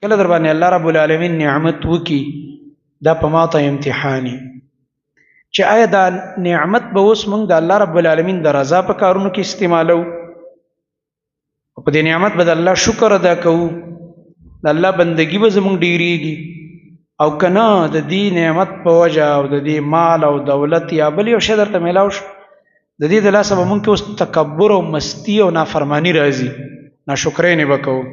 کله در باندې الله رب العالمین نعمت وکي، دا په ماته امتحاني چې آیا دا نعمت به اوس موږ د الله رب العالمین د رضا په کارونو کې استعمالو، او په دې نعمت به د الله شکر ادا کوو، د الله بندگی به زموږ ډیریږي، او کنه د دې نعمت په وجه او د دې مال او دولت یا بل یو شی درته میلاو شو، د دې د لاسه به مونږ کې اوس تکبر او مستی او نافرمانی راځي، ناشکرۍ نه به کوو.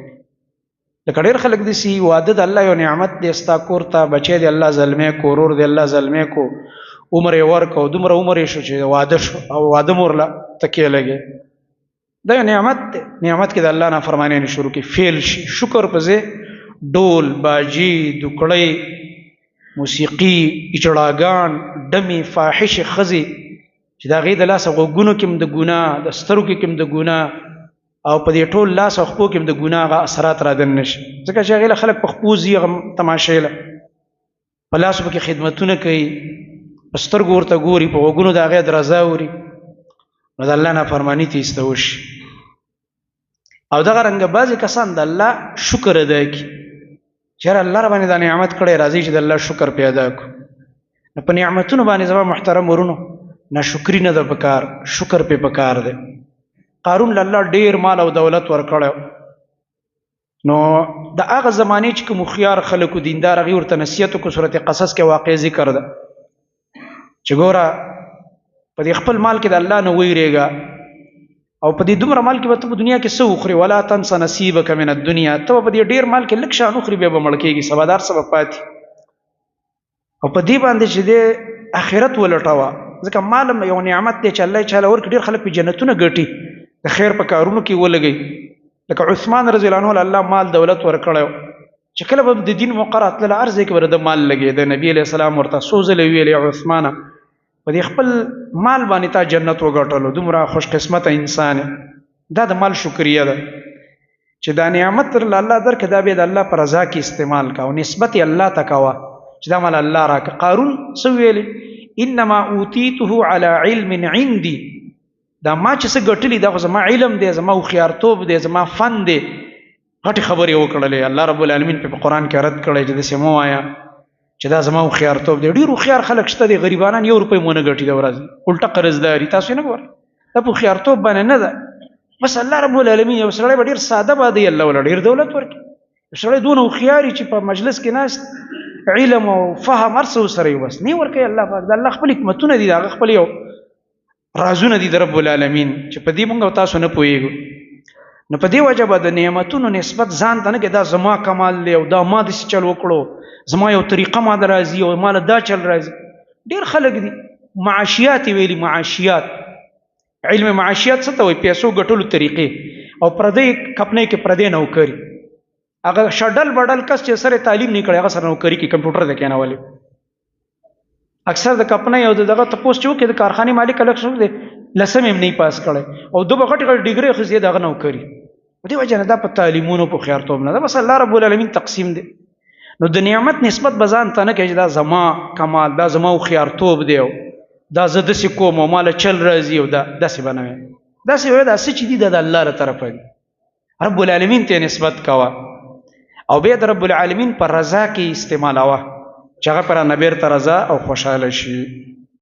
لکه ډېر خلک دي سي واده د الله یو نعمت دی، ستا کور ته بچی دی الله زلمی کو، ورور دی الله زلمی کو، عمر یې ورکړ، دومره عمر یې شو چې واده شو او واده مور له تکیه لګي، دا یو نعمت دی. نعمت کې د الله نافرمانی نه شروع کی، فعل شي شکر په ځای ډول، باجی، دوکړی، موسیقي، اجړاګان، ډمې، فاحشې ښځې چې د هغې د لاسه غوږونو کې هم د ګناه، د سترګو کې هم د ګناه، او په دې ټول لاس او خپو کې هم د ګناه هغه اثرات را دننه شي، ځکه چې هغې له خلک په خپو ځي، هغه تماشې له په لاسو پکې خدمتونه کوي، په سترګو ورته ګوري، په غوږونو د هغې درزا اوري، نو د الله نافرماني ته ایسته وشي. او دغه رنګه بعضې کسان د الله شکر ادا کړي چې یاره الله راباندې دا نعمت کړی، راځئ چې د الله شکر پرې ادا کړو. نو په نعمتونو باندې زما محترم ورونو ناشکري نه ده پکار، شکر پرې پکار دی. قارون له الله ډېر مال او دولت ورکړی، نو د هغه زمانې چې کوم هوښیار خلکو دیندار هغوی ورته نصیحت وکړو، سورت قصص کې واقع ذکر ده چې ګوره په دې خپل مال کې د الله نه ویرېږه، او په دې دومره مال کې به ته په دنیا کې څه وخورې، ولا تنس نصیبک من الدنیا، ته به په دې ډېر مال کې لږ شان وخورې بیا به مړ کېږي، سبادار څه به پاتې. او په دې باندې چې دی آخرت ولټوه، ځکه مال هم یو نعمت دی چې الله یې چاله ورکړي، ډېر خلک په جنتونه ګټي، د خیر په کارونو کې ولګوي. لکه عثمان رضی الله عنه الله مال دولت ورکړی، چې کله به د دین موقع راتلله هر ځای کې به د مال لګېده. نبی علیه السلام ورته څو ځله ویلې عثمانه په دې خپل مال باندې تا جنت وګټلو، دومره خوش قسمته انسان یې. دا د مال شکریه ده چې دا نعمت تر الله درکړه، دا بیا د الله په رضا کې استعمال کا او نسبت یې الله ته کوه چې دا مال الله راکړه. قارون څه ویلې؟ انما اوتیته علی علم عندي، دا ما چې څه ګټلي دا خو زما علم دی، زما هوښیارتوب دی، زما فن دی. غټې خبرې وکړلې، الله رب العالمین په قرآن کې رد کړی چې داسې مه وایه چې دا زما هوښیارتوب دی. ډېر هوښیار خلک شته دي، غریبانان یو روپۍ مو نه ګټي د ورځې، الټه قرضداري. تاسو یې نه ګورئ، دا په هوښیارتوب باندې نه ده. بس الله رب العالمین یو سړی به ډېر ساده باده الله ولا ډېر دولت ورکړي. یو سړی دونه هوښیار چې په مجلس کې ناست علم او فهم هر څه ورسره وي، بس نه ورکوي الله پاک. د الله خپل حکمتونه دي، د هغه خپل یو رازونه دي د رب العالمین چې په دې مونږ او تاسو نه پوهېږو. نو په دې وجه به د نعمتونو نسبت ځان ته نه کې دا زما کمال دی او دا ما داسې چل وکړو، زما یو طریقه ما ته راځي او ما له دا چل راځي. ډېر خلک دي معاشیات یې ویلي، معاشیات، علم معاشیات څه ته وایي؟ پیسو ګټلو طریقې. او پردی کمپنۍ کې پردی نوکري، هغه شډل بډل کس چې سره تعلیم نه کړی هغه سره نوکري کې کمپیوټر ته کېنولې. اکثر د کمپنۍ او د دغه تپوس چې وکړي د کارخانې مالک هلک څوک دی، لسم یې هم نه پاس کړی او دوه به غټې غټې ډیګرۍ اخیستې، د هغه نوکري. په دې وجه نه دا په تعلیمونو په هوښیارتوب نه ده، بس الله رب العالمین تقسیم دی. نو د نعمت نسبت به ځان ته نه کوي چې دا زما کمال، دا زما هوښیارتوب دی او دا زه داسې کوم او ما له چل راځي او دا داسې به نه وي. داسې وایي دا څه چې دي دا د الله له طرفه دي، رب العالمین ته نسبت کوه او بیا د رب العالمین پر رضا کې استعمالوه چې هغه پر نه بېرته رضا او خوشحاله شي.